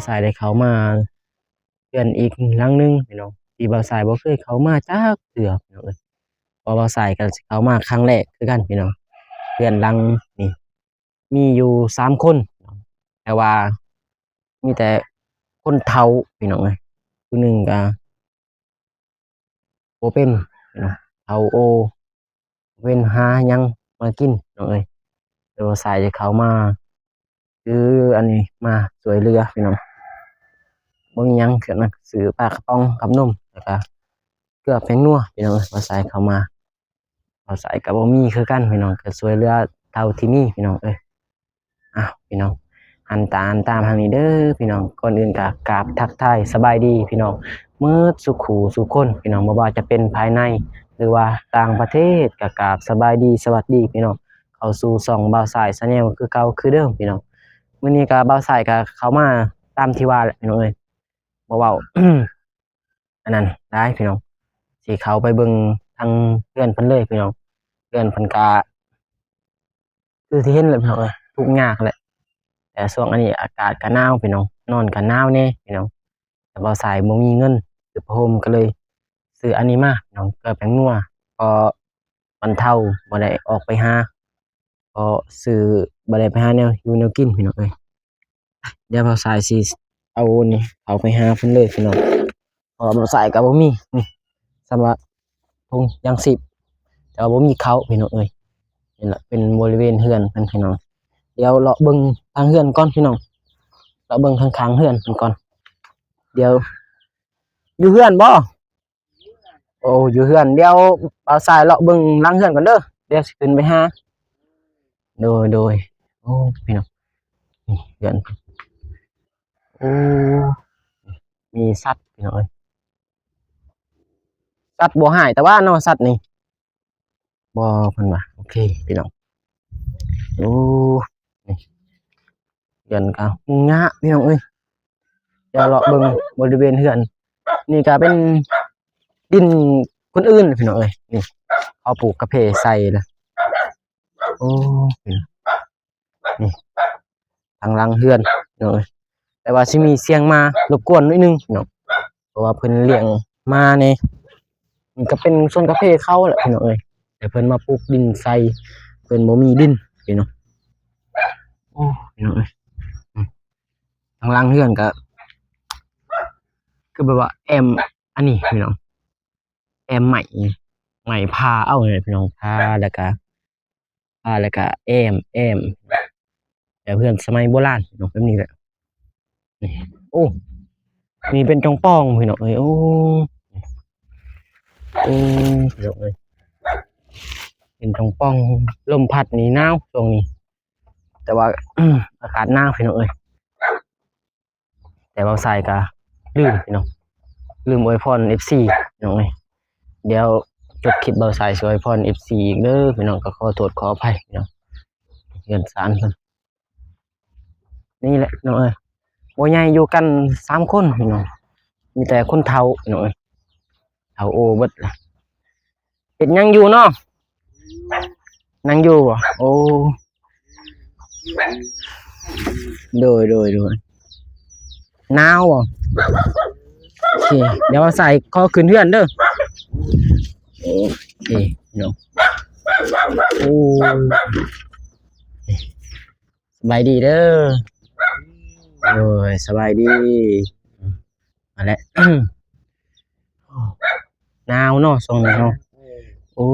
ສາຍໄດ້ເຂົ້າມາເຮືອນອີກຫຼັງໜຶ່ງພີ່ນ້ອງ ທີ່ບ່າວສາຍບໍ່ເຄີຍເຂົ້າມາຈັກເທື່ອພີ່ນ້ອງເອີຍ. ເພາະວ່າບ່າວສາຍກໍຊິເຂົ້າມາຄັ້ງແລກຄືກັນພີ່ນ້ອງ. ເຮືອນຫຼັງນີ້ມີຢູ່ສາມຄົນ ແຕ່ວ່າມີແຕ່ຄົນເຖົ້າພີ່ນ້ອງເອີຍ. ຜູ້ໜຶ່ງກໍ ບໍ່ເປັນພີ່ນ້ອງ ເຖົ້າໂອ ເປັນຫາຫຍັງມາກິນພີ່ນ້ອງເອີຍ. ແຕ່ວ່າສາຍຈະເຂົ້າມາ ຄືອັນນີ້ ມາຊ່ວຍເຫຼືອພີ່ນ້ອງ. ບໍ່ມີຫຍັງ ຄືໜັກຊື້ປາກະປ໋ອງກັບນົມ ແລ້ວກະເກືອແປ້ງນົວພີ່ນ້ອງເອີຍ. ວ່າສາຍເຂົ້າມາ ເອົາໃສ່ກໍບໍ່ມີຄືກັນພີ່ນ້ອງ ກໍຊ່ວຍເຫຼືອເທົ່າທີ່ມີພີ່ນ້ອງເອີຍ. ອ້າວ ພີ່ນ້ອງ ຫັນຕາ ຫັນຕາມທາງນີ້ເດີພີ່ນ້ອງ. ກ່ອນອື່ນກໍກາບທັກທາຍສະບາຍດີພີ່ນ້ອງໝົດສູ່ຄູ່ສູ່ຄົນພີ່ນ້ອງ ບໍ່ວ່າຈະເປັນພາຍໃນ ຫຼືວ່າຕ່າງປະເທດ ກໍກາບສະບາຍດີສະຫວັດດີພີ່ນ້ອງ ເຂົ້າສູ່ຊ່ອງບ່າວສາຍ Channel ຄືເກົ່າຄືເດີມພີ່ນ້ອງ. ມື້ນີ້ກໍບ່າວສາຍກໍເຂົ້າມາຕາມທີ່ວ່າແຫຼະພີ່ນ້ອງເອີຍ ບໍ່ເວົ້າ ອັນນັ້ນຫຼາຍພີ່ນ້ອງ ຊິເຂົ້າໄປເບິ່ງທາງເຮືອນເພິ່ນເລີຍພີ່ນ້ອງ. ເຮືອນເພິ່ນກະຄືທີ່ເຫັນແຫຼະພີ່ນ້ອງເອີຍ ທຸກຍາກແຫຼະ. ແຕ່ຊ່ວງອັນນີ້ອາກາດກະໜາວພີ່ນ້ອງ ນອນກະໜາວແດ່ພີ່ນ້ອງ. ແຕ່ບ່າວສາຍບໍ່ມີເງິນຊື້ຜ້າຫົ່ມ ກໍເລີຍຊື້ອັນນີ້ມາພີ່ນ້ອງ ເກືອແປ້ງນົວ ກໍບັນເທົາ ບໍ່ໄດ້ອອກໄປຫາ ກໍຊື້ ບໍ່ໄດ້ໄປຫາແນວຢູ່ແນວກິນພີ່ນ້ອງເອີຍ. ດຽວບ່າວສາຍຊິເອົານີ້ເຂົ້າໄປຫາເພິ່ນເລີຍພີ່ນ້ອງ ເພາະວ່າບ່າວສາຍກໍບໍ່ມີ ນີ້ ສຳລັບຖົງຢາງຊີບ ແຕ່ວ່າບໍ່ມີເຂົ້າພີ່ນ້ອງເອີຍ. ນີ້ລະເປັນບໍລິເວນເຮືອນເພິ່ນພີ່ນ້ອງ. ດຽວເລາະເບິ່ງທາງເຮືອນກ່ອນພີ່ນ້ອງ ເລາະເບິ່ງຂ້າງໆເຮືອນເພິ່ນກ່ອນ. ດຽວ ຢູ່ເຮືອນບໍ່? ໂອ້ ຢູ່ເຮືອນ. ດຽວບ່າວສາຍເລາະເບິ່ງຫຼັງເຮືອນກ່ອນເດີ ດຽວຊິຂຶ້ນໄປຫາ. ໂດຍ ໂດຍ. ໂອ້ ພີ່ນ້ອງ ນີ້ເຮືອນ ໂອ້ ມີສັດພີ່ນ້ອງເອີຍ. ສັດບໍ່ຮ້າຍແຕ່ວ່າເນາະ ສັດນີ້ ບໍ່ ເພິ່ນວ່າ. ໂອເຄພີ່ນ້ອງ. ໂອ້ ນີ້ ເຮືອນກໍຫຸ່ງຫຍ້າພີ່ນ້ອງເອີຍ. ດຽວເລາະເບິ່ງບໍລິເວນເຮືອນ. ນີ້ກໍເປັນດິນຄົນອື່ນພີ່ນ້ອງເອີຍ. ນີ້ ເຂົາປູກກາເຟໃສ່ລະ. ໂອ້ ນີ້ ທາງຫຼັງເຮືອນພີ່ນ້ອງເອີຍ. ແຕ່ວ່າຊິມີສຽງໝາລົບກວນໜ້ອຍໜຶ່ງພີ່ນ້ອງ ເພາະວ່າເພິ່ນລ້ຽງໝາແດ່. ມັນກໍເປັນສວນກາເຟເຂົາແຫຼະພີ່ນ້ອງເອີຍ ແຕ່ເພິ່ນມາປູກດິນໃສ່ ເພິ່ນບໍ່ມີດິນພີ່ນ້ອງ. ໂອ້ ພີ່ນ້ອງເອີຍ ທາງຫຼັງເຮືອນກໍຄືແບບວ່າແອ້ມອັນນີ້ພີ່ນ້ອງ ແອ້ມໄມ້ ໄມ້ຜ່າເອົານີ້ພີ່ນ້ອງ ຜ່າແລ້ວກໍ ອ່າ ແລ້ວກະແອ້ມ ແອ້ມ ແບບເຮືອນສະໄໝໂບລານເນາະ ແບບນີ້ແຫຼະ. ນີ້ ໂອ້ ນີ້ເປັນຈອງປ່ອງພີ່ນ້ອງເອີຍ. ໂອ້ ໂອ້ ພີ່ນ້ອງເອີຍ ເປັນຈອງປ່ອງ. ລົມພັດນີ້ໜາວຊ່ວງນີ້ ແຕ່ວ່າ ອາກາດໜາວພີ່ນ້ອງເອີຍ. ແຕ່ບ່າວສາຍກະລືມພີ່ນ້ອງ ລືມອວຍພອນເອັຟຊີພີ່ນ້ອງເອີຍ. ດຽວຈົບຄລິບ ບ່າວສາຍຊິອວຍພອນເອັຟຊີອີກເດີພີ່ນ້ອງ ກໍຂໍໂທດຂໍອະໄພພີ່ນ້ອງ. ເຮືອນຊານເພິ່ນນີ້ແຫຼະພີ່ນ້ອງເອີຍ ບໍ່ໃຫຍ່ ຢູ່ກັນສາມຄົນພີ່ນ້ອງ ມີແຕ່ຄົນເຖົ້າພີ່ນ້ອງເອີຍ ເຖົ້າໂອເບິດລະ. ເຮັດຫຍັງຢູ່ເນາະ? ນັ່ງຢູ່ບໍ່? ໂອ້ ໂດຍ ໂດຍ ໂດຍ. ໜາວບໍ່? ໂອເຄ ດຽວບ່າວສາຍຂໍຂຶ້ນເຮືອນເດີ. ໂອເຄເນາະ. ໂອ້ ສະບາຍດີເດີ. ໂດຍ ສະບາຍດີ. ຫັ້ນແຫຼະ ໜາວເນາະຊ່ວງນີ້ເນາະ. ໂອ້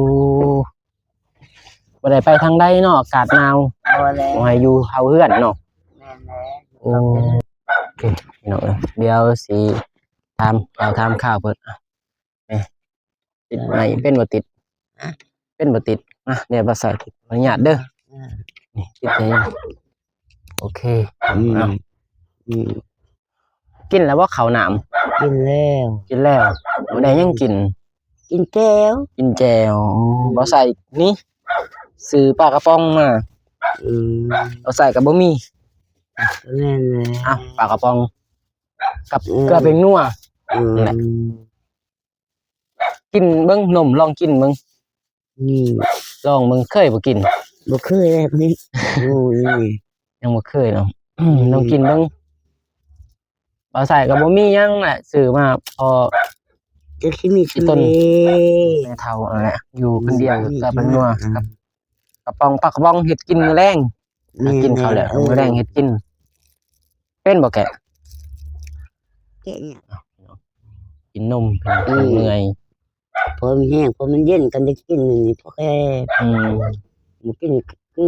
ບໍ່ໄດ້ໄປທາງໃດເນາະ ອາກາດໜາວ. ບໍ່ແລ້ວ ບໍ່ໃຫ້ຢູ່ເຮົາເຮືອນເນາະ. ແມ່ນແລ້ວ. ໂອ້ ໂອເຄພີ່ນ້ອງເອີຍ ດຽວຊິຖາມ ເອົາ ຖາມຂ່າວເພິ່ນ. ຕິດໄມ້ເປັນບໍ່ຕິດ? ຮະ? ເປັນບໍ່ຕິດ? ມາ ດຽວບ່າວສາຍຕິດ ຂໍອະນຸຍາດເດີ. ອືມ ນີ້ຕິດໄດ້ຍັງ? ໂອເຄ ອືມ ເອົາ ອືມ ກິນແລ້ວບໍ່ເຂົ້ານ້ຳ? ກິນແລ້ວ ກິນແລ້ວ. ໄດ້ຫຍັງກິນ? ກິນແຈ່ວ ກິນແຈ່ວ. ອືມ ບ່າວສາຍນີ້ຊື້ປາກະປ໋ອງມາ. ອືມ ບ່າວສາຍກໍບໍ່ມີ. ແມ່ນແລ້ວ ເອົ້າ ປາກະປ໋ອງກັບ ອືມ ເກືອແປ້ງນົວ. ອືມ ນັ້ນແຫຼະ. ກິນເບິ່ງ ນົມ ລອງກິນເບິ່ງ. ອືມ ລອງເບິ່ງ ເຄີຍບໍ່ກິນ? ບໍ່ເຄີຍແລ້ວນີ້. ໂອ້ຍ ຍັງບໍ່ເຄີຍເນາະ. ອືມ ລອງກິນເບິ່ງ. ບໍ່ໃສ່ກໍບໍ່ມີຫຍັງແຫຼະ ຊື້ມາພໍ ຈະຊິມີສ່ຳນີ້ ແມ່ເຖົ້າຫັ້ນແຫຼະ ຢູ່ຄົນດຽວ ອືມ ກັບແປ້ງນົວ ອືມ ກັບກະປ໋ອງ ປາກະປ໋ອງເຮັດກິນມື້ແລງ ແມ່ນ ກິນເຂົ້າແລ້ວ ເອີ ມື້ແລງເຮັດກິນ ເປັນບໍ່ແກະ? ແກະຫຍັງ? ກິນນົມ ອືມ ເມື່ອຍ ພໍມີແຮງ ພໍມັນເຢັນກໍໄດ້ກິນນີ້ ພໍແຄ່ ອືມ ບໍ່ກິນຄື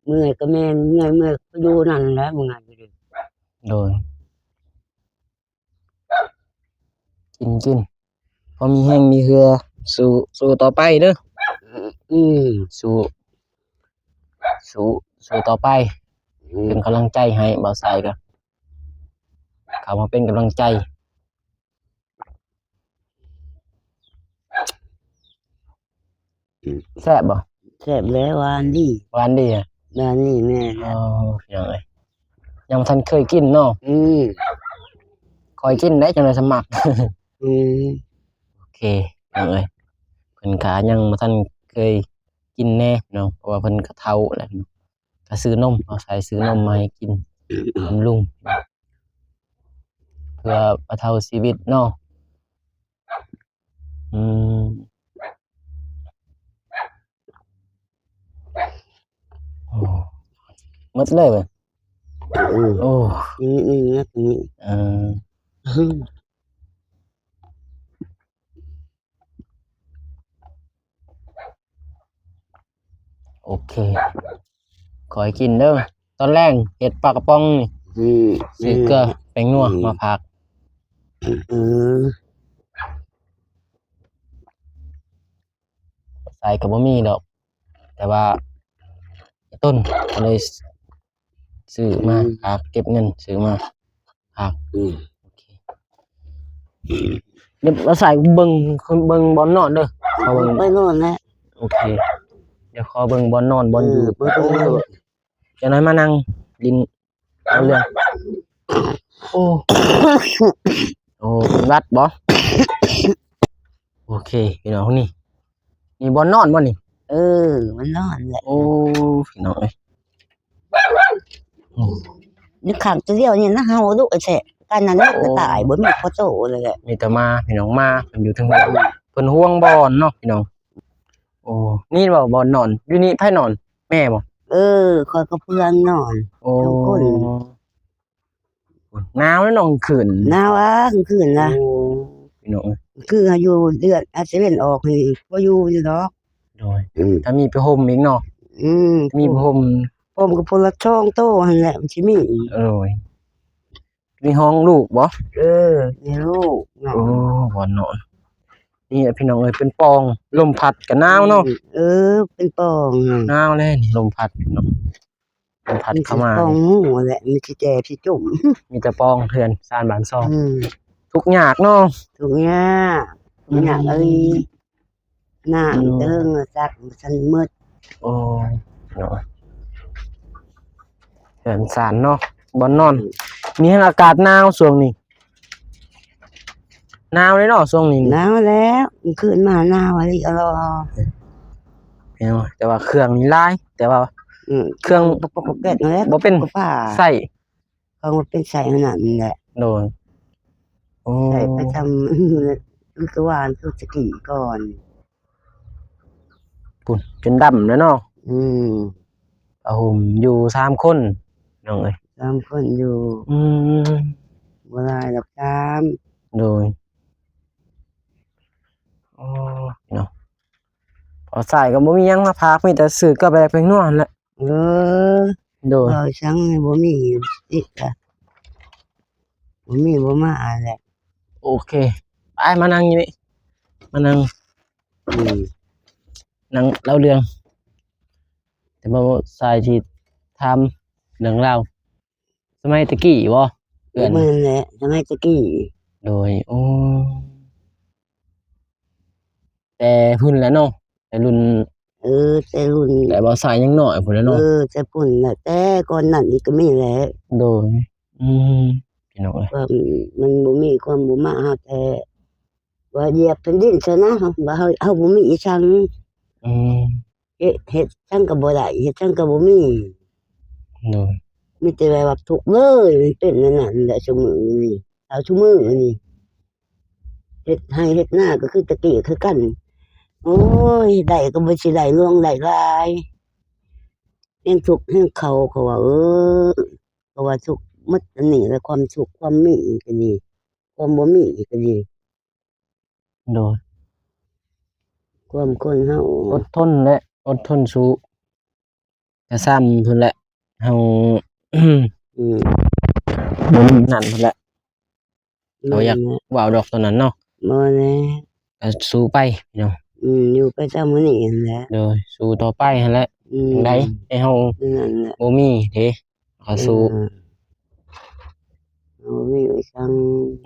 ເມື່ອຍກໍແມ່ນ ເມື່ອຍ ເມື່ອຍກໍຢູ່ນັ້ນແຫຼະ ເມື່ອຍຢູ່ເດ້ ໂດຍ ກິນ ກິນ ພໍມີແຮງມີເຫື່ອ ສູ້ ສູ້ຕໍ່ໄປເດີ ອືມ ສູ້ ສູ້ ສູ້ຕໍ່ໄປ ອືມ ເປັນກຳລັງໃຈໃຫ້ ບ່າວຊາຍກໍເຂົ້າມາເປັນກຳລັງໃຈ. ແຊບບໍ່? ແຊບແຫຼະ ຫວານດີ ຫວານດີ ຫວານດີແມ່ນ ອໍ ພີ່ນ້ອງເອີຍ ຍັງບໍ່ທັນເຄີຍກິນເນາະ ອືມ ຄ່ອຍກິນໄດ້ ຈັ່ງໄດ້ສະໝັກ ອືມ ໂອເຄ ພີ່ນ້ອງເອີຍ ເພິ່ນກະຍັງບໍ່ທັນເຄີຍກິນແນ່ເນາະ ເພາະວ່າເພິ່ນກະເຖົ້າແລ້ວ ກະຊື້ນົມ ເອົາໃສ່ຊື້ນົມມາໃຫ້ກິນ ບຳລຸງ ເພື່ອບັນເທົາຊີວິດເນາະ ອືມ ໂອ້ ໝົດເລີຍເວີຍ ອືມ ໂອ້ ອີກນິດໜຶ່ງນະ ຕົວນີ້ ເອີ ອືມ ໂອເຄ ຂໍໃຫ້ກິນເດີ ຕອນແລງເຮັດປາກະປ໋ອງນີ້ ອືມ ຊື້ເກືອ ອືມ ແປ້ງນົວ ອືມ ມາຝາກ ເອີ ໃສ່ກໍບໍ່ມີດອກ ແຕ່ວ່າຕົ້ນກໍເລີຍຊື້ມາ ອືມ ຝາກ ເກັບເງິນຊື້ມາຝາກ ອືມ ໂອເຄ ດຽວມາໃສ່ເບິ່ງ ເບິ່ງບ່ອນນອນເດີ ຂໍເບິ່ງ ໄປນອນແລ້ວ ໂອເຄ ດຽວຂໍເບິ່ງບ່ອນນອນ ບ່ອນຢູ່ ເອີ ເບິ່ງ ຈັກໜ້ອຍມານັ່ງຫຼິ້ນ ເອົາເລື່ອງ ໂອ້ ໂອ້ ເປັນຫວັດບໍ່? ໂອເຄ ພີ່ນ້ອງ ນີ້ ນີ້ບ່ອນນອນບໍ່ນີ້? ເອີ ມັນນອນແຫຼະ ໂອ້ ພີ່ນ້ອງເອີຍ ນີ້ຂັງຕົວດຽວນີ້ນະ ເຮົາດຸແທ້ ການນັ້ນ ໂອ້ ກະຕາຍ ບໍ່ມີພໍໂຕເລີຍແຫຼະ ມີແຕ່ໝາ ພີ່ນ້ອງ ໝາ ເພິ່ນຢູ່ເທິງເຮືອນ ເພິ່ນຫ່ວງບ່ອນເນາະ ພີ່ນ້ອງ ໂອ້ ນີ້ບໍ່ບ່ອນນອນ ຢູ່ນີ້ໃຜນອນ? ແມ່ບໍ່? ເອີ ຂ້ອຍກັບເພື່ອນນອນ ໂອ້ ສອງຄົນ ໜາວແລ້ວເນາະກາງຄືນ ໜາວຫວາກາງຄືນນະ ໂອ້ ພີ່ນ້ອງເອີຍ ຄືເຮົາຢູ່ເດືອນອາດຕາເວັນອອກນີ້ ພໍຢູ່ຢູ່ດອກ ໂດຍ ອືມ ຖ້າມີຜ້າຫົ່ມອີກເນາະ ອືມ ມີຜ້າຫົ່ມ ຜ້າຫົ່ມກໍຄົນລະສອງໂຕຫັ້ນແຫຼະ ມັນຊິມີ ໂດຍ ມີຫ້ອງລູກບໍ່? ເອີ ມີລູກເນາະ ໂອ້ ບ່ອນນອນ ນີ້ແຫຼະພີ່ນ້ອງເອີຍ ເປັນປ່ອງ ລົມພັດກໍໜາວເນາະ ອືມ ເອີ ເປັນປ່ອງ ໜາວແລ້ວນີ້ ລົມພັດເນາະ ມັນພັດເຂົ້າມາ ມັນຊິປ່ອງໝູ່ແຫຼະ ມີແຕ່ແຈຊິຈຸ້ມ ມີແຕ່ປ່ອງເຮືອນຊານບ້ານຊ່ອງ ອືມ ທຸກຍາກເນາະ ທຸກຍາກ ອືມ ຍາກເອີຍ ນ້ຳ ອືມ ເຕີງສັກບໍ່ທັນໝົດ ໂອ້ ເນາະ ເຮືອນຊານເນາະ ບ່ອນນອນ ອືມ ມີແຮງອາກາດໜາວຊ່ວງນີ້ ໜາວເລີຍເນາະຊ່ວງນີ້ ໜາວແລ້ວ ຄືນມາໜາວອີ່ຫຼີ ເນາະ ແຕ່ວ່າເຄື່ອງນີ້ຫຼາຍ ແຕ່ວ່າ ອືມ ເຄື່ອງ ບໍ່ເປັນໃຊ້ ເຂົາວ່າເປັນໃຊ້ຫັ້ນນັ້ນແຫຼະ ໂດຍ ໂອ້ ໃຊ້ປະຈຳ ຄືວ່າຄືສະກີກ່ອນ ພຸ້ນ ຈົນດຳແລ້ວເນາະ ອືມ ຜ້າຫົ່ມຢູ່ສາມຄົນ ນ້ອງເອີຍ ສາມຄົນຢູ່ ອືມ ບໍ່ຫຼາຍດອກ ສາມ ໂດຍ ໂອ້ ເນາະ ພໍໃຊ້ກໍບໍ່ມີຫຍັງມາຝາກ ມີແຕ່ຊື້ເກືອແປ້ງນົວຫັ້ນແຫຼະ ເອີ ໂດຍ ເວົ້າຫຍັງບໍ່ມີ ຕິດກະ ບໍ່ມີບໍ່ມາແຫຼະ ໂອເຄ ໄປ ມານັ່ງຢູ່ນີ້ ມານັ່ງ ອືມ ນັ່ງເລົ່າເລື່ອງ ແຕ່ບໍ່ສາຍທີ່ຖາມເລື່ອງລາວ ສະໄໝແຕ່ກີ້ບໍ່? ເພື່ອນ ແມ່ນແຫຼະ ສະໄໝແຕ່ກີ້ ໂດຍ ໂອ້ ແຕ່ພຸ້ນແຫຼະເນາະ ແຕ່ລຸ້ນ ເອີ ແຕ່ລຸ້ນ ແຕ່ບໍ່ສາຍຍັງນ້ອຍພຸ້ນແຫຼະເນາະ ເອີ ແຕ່ພຸ້ນແຫຼະ ແຕ່ກ່ອນນັ້ນອີກກໍມີແຫຼະ ໂດຍ ອືມ ພີ່ນ້ອງເອີຍ ວ່າມັນບໍ່ມີຄວາມບໍ່ມາເຮົາແທ້ ວ່າຢຽບແຜ່ນດິນຊະນະ ວ່າເຮົາ ເຮົາບໍ່ມີອີ່ສັງ ອືມ ເຮັດ ເຮັດສັງກໍບໍ່ໄດ້ ເຮັດສັງກໍບໍ່ມີ ໂດຍ ມີແຕ່ແບບວ່າທຸກເລີຍ ມັນເປັນແນວນັ້ນແຫຼະຊຸມື້ນີ້ ເອົາຊຸມື້ນີ້ ເຮັດໄຮ່ເຮັດນາກໍຄືແຕ່ກີ້ຄືກັນ. ໂອ້ຍ ໄດ້ກໍບໍ່ຊິໄດ້ຫຼວງໄດ້ຫຼາຍ ແຮງທຸກແຮງເຂົາ ເຂົາວ່າ ເອີ ເຂົາວ່າທຸກໝົດອັນນີ້ແຫຼະ ຄວາມທຸກຄວາມມີກໍດີ ຄວາມບໍ່ມີກໍດີ. ໂດຍ ຄວາມຄົນເຮົາ ອົດທົນແຫຼະ ອົດທົນສູ້ ກະຊ່ຳພຸ້ນແຫຼະ ເຮົາ ອືມ ບໍ່ມີນັ້ນພຸ້ນແຫຼະ ເຮົາຢາກເວົ້າດອກຕອນນັ້ນເນາະ ບໍ່ແລ້ວ ກະສູ້ໄປເນາະ ອືມ ຢູ່ໄປຕາມມື້ນີ້ຫັ້ນແຫຼະ ໂດຍ ສູ້ຕໍ່ໄປຫັ້ນແຫຼະ ອືມ ຈັ່ງໃດໃຫ້ເຮົາ ນັ້ນແຫຼະ ບໍ່ມີເດ້ ເຮົາສູ້ ເອີ ບໍ່ມີໄວ້ສັງ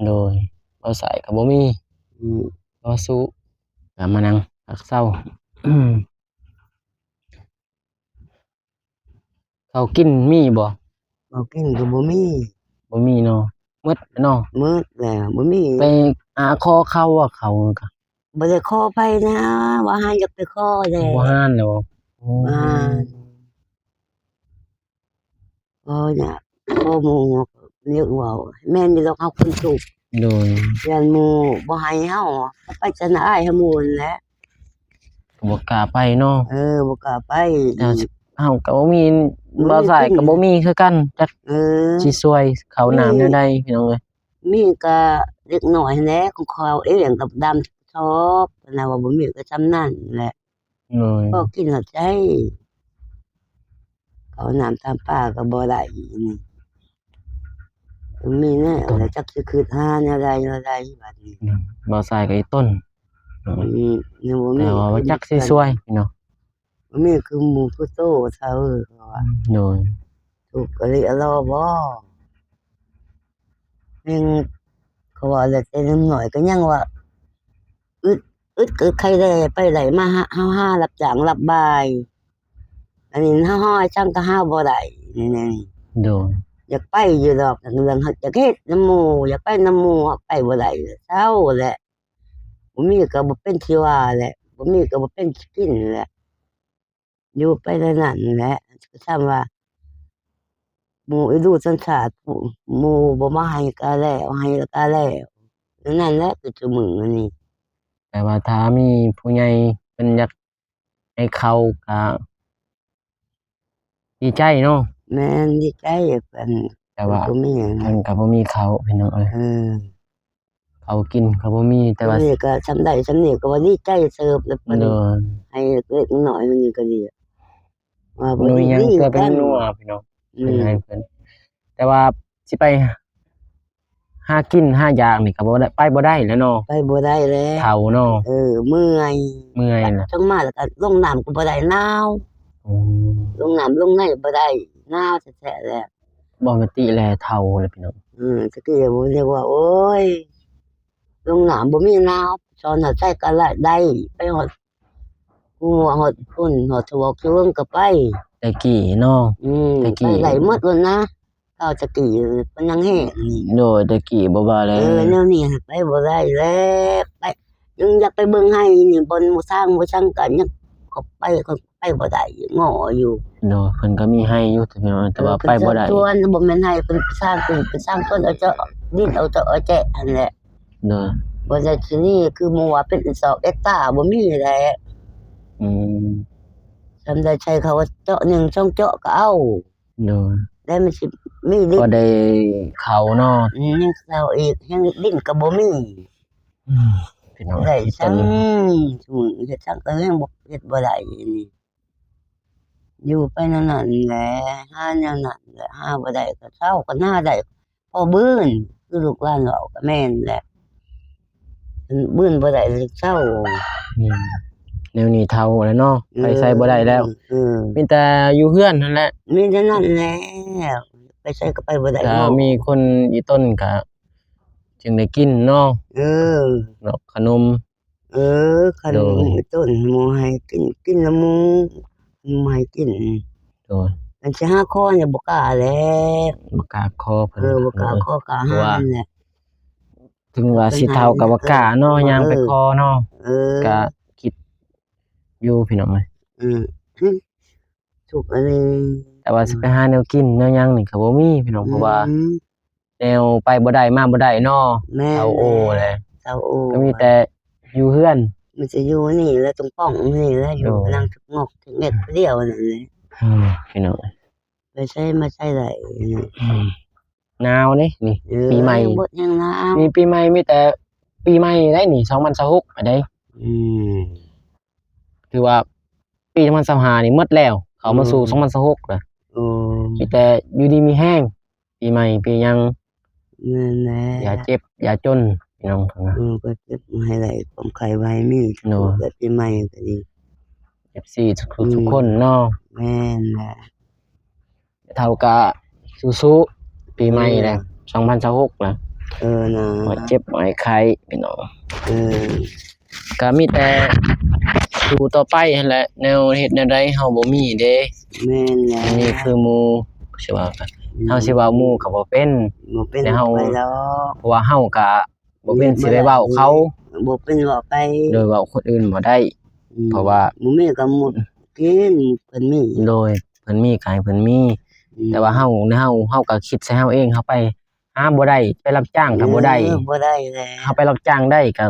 ໂດຍ ເວົ້າສາຍກໍບໍ່ມີ ອືມ ກໍສູ້ ກໍມານັ່ງພັກເຊົາ ເຂົ້າກິນມີບໍ່? ເຂົ້າກິນກໍບໍ່ມີ ບໍ່ມີເນາະ ໝົດເນາະ ໝົດແລ້ວ ບໍ່ມີ ໄປຫາຂໍເຂົາວ່າເຂົາກໍ ບໍ່ໄດ້ຂໍໃຜນະ ບໍ່ຫານຢາກໄປຂໍແລ້ວ ບໍ່ຫານແລ້ວ ໂອ້ ບໍ່ຫານ ບໍ່ຢາກ ບໍ່ໝູ່ ຢາກເວົ້າ ແມ່ນຢູ່ດອກ ເຮົາຄົນທຸກ ໂດຍ ຢ້ານໝູ່ບໍ່ໃຫ້ເຮົາ ໄປຊະນະ ອາຍໃຫ້ໝູ່ຫັ້ນແຫຼະ ກໍບໍ່ກ້າໄປເນາະ ເອີ ບໍ່ກ້າໄປ ເຮົາກໍບໍ່ມີ ບໍ່ມີ ບ່າວຊາຍກໍບໍ່ມີຄືກັນ ຈັກ ເອີ ຊິຊ່ວຍເຂົ້ານ້ຳແນວໃດ ພີ່ນ້ອງເອີຍ ມີກໍເລັກນ້ອຍຫັ້ນແຫຼະ ຂອງເຂົາເອງກໍດຳຊອບ ເພິ່ນວ່າບໍ່ມີກໍຊ່ຳນັ້ນແຫຼະ ໂດຍ ພໍກິນເຂົ້າໃຈ ເຂົ້ານ້ຳຕາມປາກໍບໍ່ໄດ້ ນີ້ ມີແນວ ແລ້ວຈັກຊິຄິດຫາແນວໃດແນວໃດບາດນີ້ ອືມ ບ່າວຊາຍກໍອີຕົນ ອືມ ຍັງບໍ່ມີ ແຕ່ວ່າຈັກຊິຊ່ວຍເນາະ ບໍ່ມີຄືໝູ່ຄືໂຕ ເຂົາວ່າ ໂດຍ ທຸກກະລິອະລໍບໍ່ ແຮງ ເຂົາວ່າແລ້ວ ແຕ່ໜຸ່ມນ້ອຍກໍຍັງວ່າ ອຶດ ອຶດກໍໄຄແດ່ ໄປໄດ້ມາ ເຮົາຫາຮັບຈ້າງຮັບບາຍ ອັນນີ້ເຮົາເຮັດຫຍັງກໍຫາບໍ່ໄດ້ ນີ້ ໂດຍ ຢາກໄປຢູ່ດອກ ເລື່ອງເຮົາຢາກເຮັດນຳໝູ່ ຢາກໄປນຳໝູ່ ໄປບໍ່ໄດ້ ເຊົາແຫຼະ ບໍ່ມີກໍບໍ່ເປັນທີ່ວ່າແຫຼະ ບໍ່ມີກໍບໍ່ເປັນຊິກິນແຫຼະ ຢູ່ໄປແນວນັ້ນແຫຼະ ກໍຊ່ຳວ່າ ໝູ່ອີດູສັນຊາດ ໝູ່ບໍ່ມາໃຫ້ກໍແລ້ວ ໃຫ້ກໍແລ້ວ ແນວນັ້ນແຫຼະ ຄືຊຸມື້ນີ້ ແຕ່ວ່າຖ້າມີຜູ້ໃຫຍ່ເພິ່ນຢາກໃຫ້ເຂົ້າກໍດີໃຈເນາະ ແມ່ນ ດີໃຈ ເພິ່ນ ແຕ່ວ່າເພິ່ນກໍບໍ່ມີເຂົ້າ ພີ່ນ້ອງເອີຍ ເອີ ເຂົ້າກິນກໍບໍ່ມີ ແຕ່ວ່ານີ້ກໍຊ່ຳໃດຊ່ຳນີ້ກໍວ່າດີໃຈເຕີບແລ້ວ ເພິ່ນ ໂດຍ ໃຫ້ເລັກນ້ອຍນີ້ກໍດີ ວ່າບໍ່ມີຫຍັງ ເພື່ອເປັນໜັວ ພີ່ນ້ອງ ອືມ ເພິ່ນໃຫ້ເພິ່ນ ແຕ່ວ່າຊິໄປຫາກິນຫາຢາກນີ້ກໍບໍ່ໄດ້ ໄປບໍ່ໄດ້ແລ້ວເນາະ ໄປບໍ່ໄດ້ແລ້ວ ເຖົ້າເນາະ ເອີ ເມື່ອຍ ເມື່ອຍແລ້ວ ຈັ່ງມາແລ້ວກໍລົງນ້ຳກໍບໍ່ໄດ້ ໜາວ ໂອ້ ລົງນ້ຳລົງໃນບໍ່ໄດ້ ໜາວແທ້ໆແລ້ວ ບໍ່ແມ່ນຕິແລເຖົ້າແລ້ວ ພີ່ນ້ອງ ອືມ ແຕ່ກີ້ບໍ່ໄດ້ວ່າ ໂອ້ຍ ລົງນ້ຳບໍ່ມີໜາວ ຊ້ອນເອົາໃສ່ກໍໄດ້ ໄປຮອດຫົວ ຮອດພຸ້ນ ຮອດສະຫວອກສະເຫວີງກໍໄປ ແຕ່ກີ້ເນາະ ອືມ ແຕ່ກີ້ໄປໄດ້ໝົດໂລດນະ ເຂົາແຕ່ກີ້ມັນຍັງແຮງນີ້ ໂດຍ ແຕ່ກີ້ບໍ່ວ່າແລ້ວ ເອີ ແນວນີ້ໄປບໍ່ໄດ້ແລ້ວ ໄປ ຍັງຢາກໄປເບິ່ງໄຮ່ນີ້ ບ່ອນໝູ່ຊ້າງໝູ່ຊ້າງກໍຍັງເຂົ້າໄປ ໄປບໍ່ໄດ້ ງໍຢູ່ ໂດຍ ເພິ່ນກໍມີໄຮ່ຢູ່ ແຕ່ວ່າ ເອີ ເພິ່ນ ແຕ່ວ່າໄປບໍ່ໄດ້ ເພິ່ນສ້າງສວນ ບໍ່ແມ່ນໄຮ່ ເພິ່ນສ້າງ ເພິ່ນ ເພິ່ນສ້າງສວນເອົາເຈາະ ດິນເອົາເຈາະເອົາແຈະຫັ້ນແຫຼະ ໂດຍ ບໍ່ໄດ້ທີ່ນີ້ຄືໝູ່ວ່າເປັນສອງເອັກຕາ ບໍ່ມີແຫຼະ ອືມ ຊ່ຳໄດ້ໃຊ້ເຂົາເຈາະໜຶ່ງສອງເຈາະກໍເອົາ ໂດຍ ແລ້ວມັນຊິມີດິນ ພໍໄດ້ເຂົ້າເນາະ ອືມ ຍັງເຂົ້າອີກ ແຮງດິນກໍບໍ່ມີ ອືມ ພີ່ນ້ອງ ໄດ້ຊ່ຳ ຊຸມື້ເຮັດຊ່ຳກໍຍັງບໍ່ ເຮັດບໍ່ໄດ້ນີ້ ຢູ່ໄປແນວນັ້ນແຫຼະ ຫາແນວນັ້ນແຫຼະ ຫາບໍ່ໄດ້ກໍເຊົາ ຄັນຫາໄດ້ພໍບືນ ຄືລູກຫຼານເວົ້າກໍແມ່ນແຫຼະ ບືນບໍ່ໄດ້ເຊົາ ອືມ ແນວນີ້ເຖົ້າແລ້ວເນາະ ເອີ ໄປໃສບໍ່ໄດ້ແລ້ວ ເອີ ມີແຕ່ຢູ່ເຮືອນຫັ້ນແຫຼະ ມີແຕ່ນັ້ນແຫຼະ ໄປໃສກໍໄປບໍ່ໄດ້ ຖ້າມີຄົນອີຕົນກໍຈຶ່ງໄດ້ກິນເນາະ ເອີ ດອກຂະໜົມ ເອີ ຄັນ ໂດຍ ມີຕົ້ນໝູ່ໃຫ້ກິນ ກິນນຳໝູ່ ໝູ່ໃຫ້ກິນ ໂດຍ ອັນຊິຫາຂໍນີ້ບໍ່ກ້າແລ້ວ ບໍ່ກ້າຂໍເພິ່ນ ເອີ ບໍ່ກ້າຂໍ ເອີ ກ້າຫາແຫຼະ ເພາະວ່າເຖິງວ່າຊິເຖົ້າກໍບໍ່ກ້າເນາະ ເອີ ຍ່າງໄປຂໍເນາະ ເອີ ກໍຄິດຢູ່ພີ່ນ້ອງເອີຍ ອືມ ທຸກອັນນີ້ ແຕ່ວ່າຊິໄປຫາແນວກິນແນວຫຍັງນີ້ກໍບໍ່ມີພີ່ນ້ອງ ເພາະວ່າ ອືມ ແນວໄປບໍ່ໄດ້ມາບໍ່ໄດ້ເນາະ. ແມ່ນ ເຊົາໂອແຫຼະ ເຊົາໂອ ກໍມີແຕ່ຢູ່ເຮືອນ ມີແຕ່ຢູ່ນີ້ແຫຼະ ຕົງປ້ອງນີ້ແຫຼະ ຢູ່ ໂດຍ ນັ່ງສະຫງົບສະຫງັດຜູ້ດຽວນັ້ນແຫຼະ. ອືມ ພີ່ນ້ອງ ໄປໃສມາໃສໄດ້. ອືມ ໜາວເດ້ນີ້ ເອີ ປີໃໝ່ ຍັງບໍ່ ຍັງໜາວ ນີ້ປີໃໝ່ ມີແຕ່ປີໃໝ່ໄດ໋ນີ້ ສອງພັນຊາວຫົກໄດ໋. ອືມ ຖືວ່າປີສອງພັນຊາວຫ້ານີ້ໝົດແລ້ວ ເຂົ້າມາສູ່ ອືມ ສອງພັນຊາວຫົກແລ້ວ. ໂອ້ ມີແຕ່ຢູ່ດີມີແຮງ ປີໃໝ່ປີຫຍັງ ແມ່ນແຫຼະ ຢ່າເຈັບຢ່າຈົນ ພີ່ນ້ອງ. ເອີ ກໍເຈັບໃຫ້ໄດ້ ຄວາມໄຂ້ບໍ່ໃຫ້ມີ ໂດຍ ແບບປີໃໝ່ກໍດີ ເອັຟຊີທຸກ ອືມ ທຸກຄົນເນາະ. ແມ່ນແຫຼະ ເຖົ້າກະສູ້ໆ ປີໃໝ່ແຫຼະ ເອີ ສອງພັນຊາວຫົກນະ. ເອີນະ ບໍ່ເຈັບບໍ່ໄຂ້ພີ່ນ້ອງ. ເອີ ກະມີແຕ່ສູ້ຕໍ່ໄປຫັ້ນແຫຼະ ແນວເຮັດແນວໃດເຮົາບໍ່ມີເດ້. ແມ່ນແຫຼະ ອັນນີ້ຄືໝູ່ ຊິວ່າ ອືມ ເຮົາຊິເວົ້າໝູ່ກໍບໍ່ເປັນ ບໍ່ເປັນ ແຕ່ເຮົາ ໄປດອກ ເພາະວ່າເຮົາກະ ບໍ່ແມ່ນຊິໄປເວົ້າເຂົາ ບໍ່ແມ່ນເວົ້າໄປ ໂດຍເວົ້າຄົນອື່ນບໍ່ໄດ້ ອືມ ເພາະວ່າບໍ່ມີກໍໝູ່ກິນ ເພິ່ນມີ ໂດຍ ເພິ່ນມີກໍໃຫ້ເພິ່ນມີ ອືມ ແຕ່ວ່າເຮົາ ເຮົາ ເຮົາກໍຄິດໃສ່ເຮົາເອງ ເຮົາໄປຫາບໍ່ໄດ້ ໄປຮັບຈ້າງກໍບໍ່ໄດ້ ເອີ ບໍ່ໄດ້ແຫຼະ ເຮົາໄປຮັບຈ້າງໄດ້ກໍ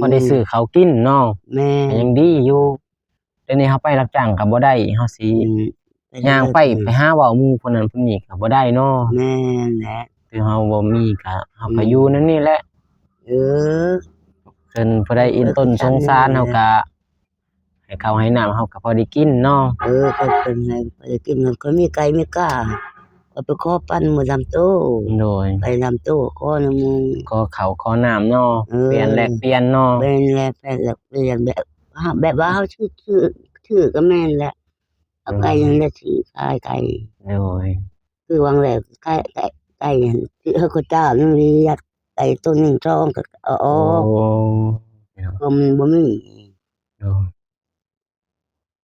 ພໍໄດ້ ອືມ ຊື້ເຂົ້າກິນເນາະ ແມ່ນ ກໍຍັງດີຢູ່. ດຽວນີ້ເຮົາໄປຮັບຈ້າງກໍບໍ່ໄດ້ ເຮົາຊິ ອືມ ຍ່າງໄປ ໄປຫາເວົ້າໝູ່ຄົນນັ້ນຄົນນີ້ກໍບໍ່ໄດ້ເນາະ. ແມ່ນແຫຼະ ຄືເຮົາບໍ່ມີກໍ ເຮົາກໍ ອືມ ຢູ່ແນວນີ້ແຫຼະ ເອີ ເພິ່ນຜູ້ໃດອີ່ຕົນສົງສານເຮົາກໍ ໃຫ້ເຂົ້າໃຫ້ນ້ຳເຮົາກໍພໍໄດ້ກິນເນາະ. ເອີ ກໍເພິ່ນໃຫ້ພໍໄດ້ກິນ ກໍມີໄກ່ມີກາ ກໍໄປຂໍປັນໝູ່ນຳໂຕ ໂດຍ ໄປນຳໂຕ ຂໍນຳໝູ່ ຂໍເຂົ້າຂໍນ້ຳເນາະ ເອີ ປ່ຽນແລກປ່ຽນເນາະ ແມ່ນແຫຼະ ແລກປ່ຽນແບບ ເຮົາ ແບບວ່າເຮົາຊື້ ຊື້ ຊື້ກໍແມ່ນແຫຼະ ເອົາໄກ່ ອືມ ຫັ້ນແຫຼະຊື້ຂາຍໄກ່ ໂດຍ ຄືຫວ່າງແລ້ວໄກ່ ໄກ່ ໄກ່ຫັ້ນຊື້ເຂົາເຈົ້ານັ້ນລຽກໄກ່ໂຕໜຶ່ງສອງກໍເອົາອອກ ໂອ້ ກໍມັນບໍ່ມີ ໂດຍ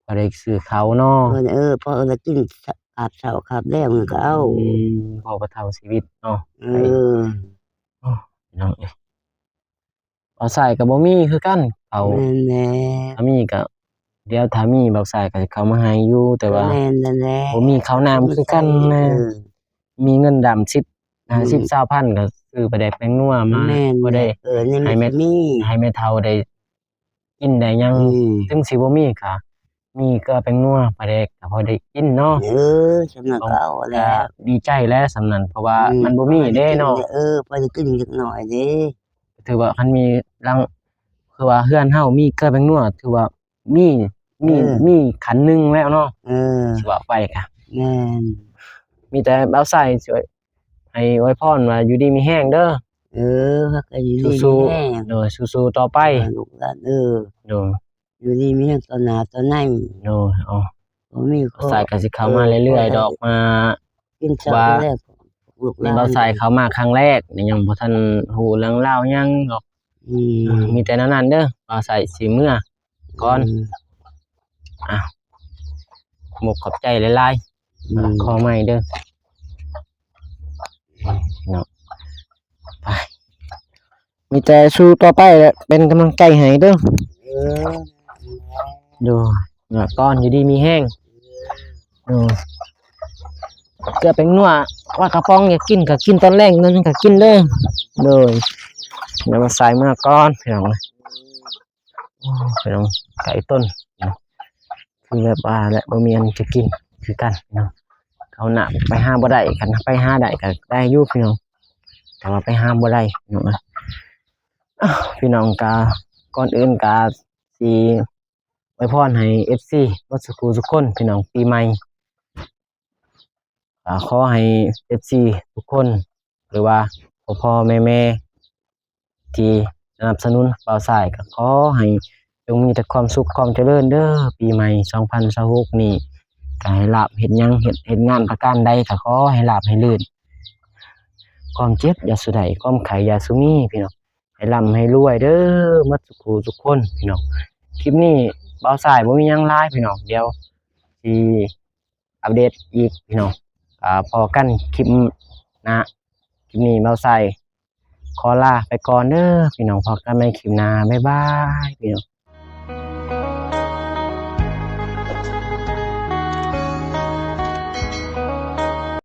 ພໍໄດ້ຊື້ເຂົ້າເນາະ ເອີ ພໍໄດ້ກິນຄາບເຊົ້າຄາບແລງມັນກໍເອົາ ອືມ ພໍປະທັງຊີວິດເນາະ ເອີ ໂອ້ ພີ່ນ້ອງເອີຍ ບ່າວຊາຍກໍບໍ່ມີຄືກັນເຂົ້າ ແມ່ນແຫຼະ ຖ້າມີກໍ ດຽວຖ້າມີບ່າວຊາຍກໍຊິເຂົ້າມາໃຫ້ຢູ່ ແຕ່ວ່າ ແມ່ນແຫຼະ ບໍ່ມີເຂົ້ານ້ຳຄືກັນນະ ເອີ ມີເງິນດຳສິບ ຫ້າສິບ ອືມ ຊາວພັນ ກໍຊື້ປາແດກແປ້ງນົວມາ ແມ່ນ ພໍໄດ້ ເອີ ໃຫ້ແມ່ ໃຫ້ແມ່ເຖົ້າໄດ້ກິນໄດ້ຫຍັງ ອືມ ເຖິງຊິບໍ່ມີກໍມີເກືອແປ້ງນົວ ປາແດກກໍພໍໄດ້ກິນເນາະ ເອີ ສ່ຳນັ້ນກໍເອົາແລ້ວ ກໍດີໃຈແລ້ວສ່ຳນັ້ນ ເພາະວ່າ ອືມ ມັນບໍ່ມີເດ້ເນາະ ເອີ ພໍໄດ້ກິນຈັກໜ້ອຍເດ້ ຖືວ່າຄັນມີຫຼັງ ຄືວ່າເຮືອນເຮົາມີເກືອແປ້ງນົວ ຖືວ່າມີ ມີ ເອີ ມີຂັ້ນໜຶ່ງແລ້ວເນາະ ເອີ ຊິວ່າໄປກະ ແມ່ນ ມີແຕ່ບ່າວຊາຍຊ່ວຍ ໃຫ້ອວຍພອນວ່າຢູ່ດີມີແຮງເດີ ເອີ ພາກັນຢູ່ດີມີແຮງ ໂດຍ ສູ້ໆຕໍ່ໄປ ລູກຫຼານ ເອີ ໂດຍ ຢູ່ດີມີແຮງຕໍ່ໜ້າຕໍ່ໃນ ໂດຍ ເອົາ ບໍ່ມີກໍ ບ່າວຊາຍກໍຊິເຂົ້າມາເລື້ອຍໆດອກ ມາກິນເຂົ້າແລ້ວ ລູກຫຼານ ບ່າວຊາຍເຂົ້າມາຄັ້ງແລກ ຍັງບໍ່ທັນຮູ້ເລື່ອງລາວຫຍັງດອກ ອືມ ມີແຕ່ແນວນັ້ນເດີ ບ່າວຊາຍຊິເມືອກ່ອນ ອືມ ອ່ະ ຂອບໃຈຫຼາຍໆ ອືມ ຂໍໃໝ່ເດີ ເນາະ ໄປ ມີແຕ່ສູ້ຕໍ່ໄປແຫຼະ ເປັນກຳລັງໃຈໃຫ້ເດີ ເອີ ໂດຍ ເມືອກ່ອນ ຢູ່ດີມີແຮງ ໂດຍ ເກືອແປ້ງນົວ ປາກະປ໋ອງ ຢາກກິນກໍກິນ ຕອນແລງນັ້ນກໍກິນເດີ ໂດຍ ດຽວມາໃສ່ເມືອກ່ອນ ພີ່ນ້ອງເອີຍ ໂອ້ ພີ່ນ້ອງ ໄກ່ຕົ້ນ ຄືແບບວ່າແຫຼະ ບໍ່ມີອັນຈະກິນຄືກັນເນາະ ເຂົ້ານ້ຳໄປຫາບໍ່ໄດ້ ຄັນໄປຫາໄດ້ກໍໄດ້ຢູ່ພີ່ນ້ອງ ແຕ່ວ່າໄປຫາບໍ່ໄດ້ພີ່ນ້ອງເອີຍ ອ້າວ ພີ່ນ້ອງ ກະ ກ່ອນອື່ນກະຊິອວຍພອນໃຫ້ເອັຟຊີໝົດສູ່ຜູ້ສູ່ຄົນ ພີ່ນ້ອງ ປີໃໝ່ ກໍຂໍໃຫ້ເອັຟຊີທຸກຄົນ ຫຼືວ່າພໍ່ໆແມ່ໆ ທີ່ສະໜັບສະໜູນບ່າວຊາຍ ກໍຂໍໃຫ້ຈົ່ງມີແຕ່ຄວາມສຸກຄວາມຈະເລີນເດີ ປີໃໝ່ສອງພັນຊາວຫົກນີ້ ກໍໃຫ້ລາບເຮັດຫຍັງ ເຮັດ ເຮັດງານປະການໃດ ກໍຂໍໃຫ້ລາບໃຫ້ລື່ນ ຄວາມເຈັບຢ່າສູ່ໄດ້ ຄວາມໄຂ້ຢ່າສູ່ມີ ພີ່ນ້ອງ ໃຫ້ລ່ຳໃຫ້ລວຍເດີ ໝົດສູ່ຜູ້ສູ່ຄົນ ພີ່ນ້ອງ ຄລິບນີ້ບ່າວຊາຍບໍ່ມີຫຍັງຫຼາຍ ພີ່ນ້ອງ ດຽວຊິ ອັບເດດອີກພີ່ນ້ອງ ກໍພໍ້ກັນຄລິບໜ້າ ຄລິບນີ້ບ່າວຊາຍຂໍລາໄປກ່ອນເດີພີ່ນ້ອງ ພໍ້ກັນໃໝ່ຄລິບໜ້າ ບາຍບາຍພີ່ນ້ອງ.